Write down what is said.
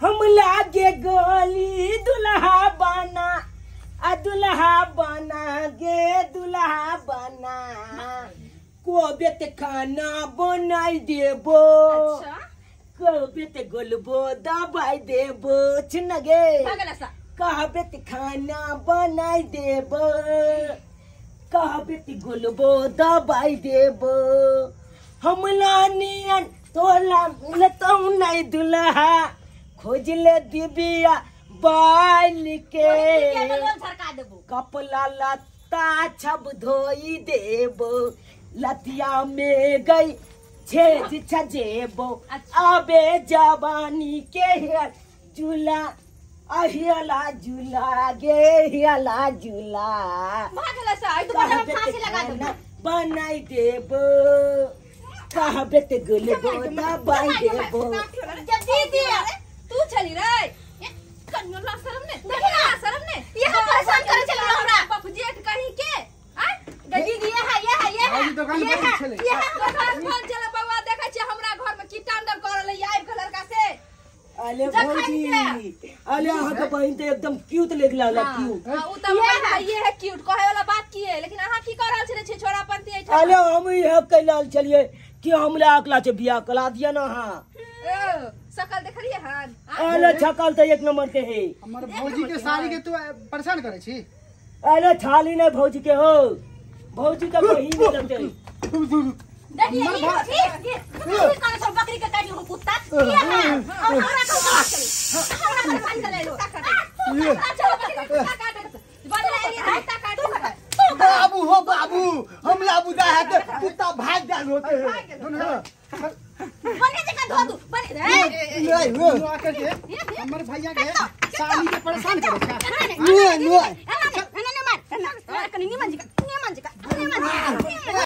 हम लागे गोली दुल्हा बना आ दुल्हा बना गे दुल्हा बना कोबे ते खाना बनाई देबो। अच्छा कोबे ते गोलबो दबाई देबो छिनगे कहबे ते खाना बनाई देबो कहबे ते गोलबो दबाई देबो हमला नियन तोला मिलतौ नहीं दुल्हा खोज ले दिबिया बाल के कपला लत्ता छब धोई देबो लतिया में गई छेद छजेबो। अबे जवानी के झूला अहिला झूला गे हिला झूला बनाई देबो कहबे ते गुलबो दबाई देबो। तू चली रे कन्नो ला शर्म ने देखी ना शर्म ने ये हम परेशान करे चल हमरा पप्पू जेठ कहीं के आ दीदी ये है ये है ये है दुकान पर चले ये है दुकान पर चले बउवा देखै छी हमरा घर में की तांडव कर रहले आइब के लड़का से। अरे भौजी अरे अहाँ के बहिन त एकदम क्यूट लग लागला क्यूट। हां उ त ये है क्यूट कहे वाला बात की है लेकिन अहाँ की कर रहल छले छी छोरा पंती एठा। अरे हम इहे कहलाल छलिए कि हमरा अकला से बियाह करा दिया ना। हां सकल देखलिए हन अरे छकल त एक नंबर के है। हमर भौजी के साड़ी के तू परेशान करे छी। अरे थाली नहीं भौजी के हो भौजी के बहिन लगते। देखिए ये ये कान से बकरी के काटी हो कुत्ता ये है और हमरा को चली हमरा परेशान कर लेलो चलो बकरी के कुत्ता काट बदला ये कुत्ता काट बाबू हो बाबू हमला बुदा है तो कुत्ता भाग जाल होते है। बने जका धो दू बने नहीं नो आकर के हमर भैया के साली के परेशान करे छा। नो नो ना ना मार कनी निमन जी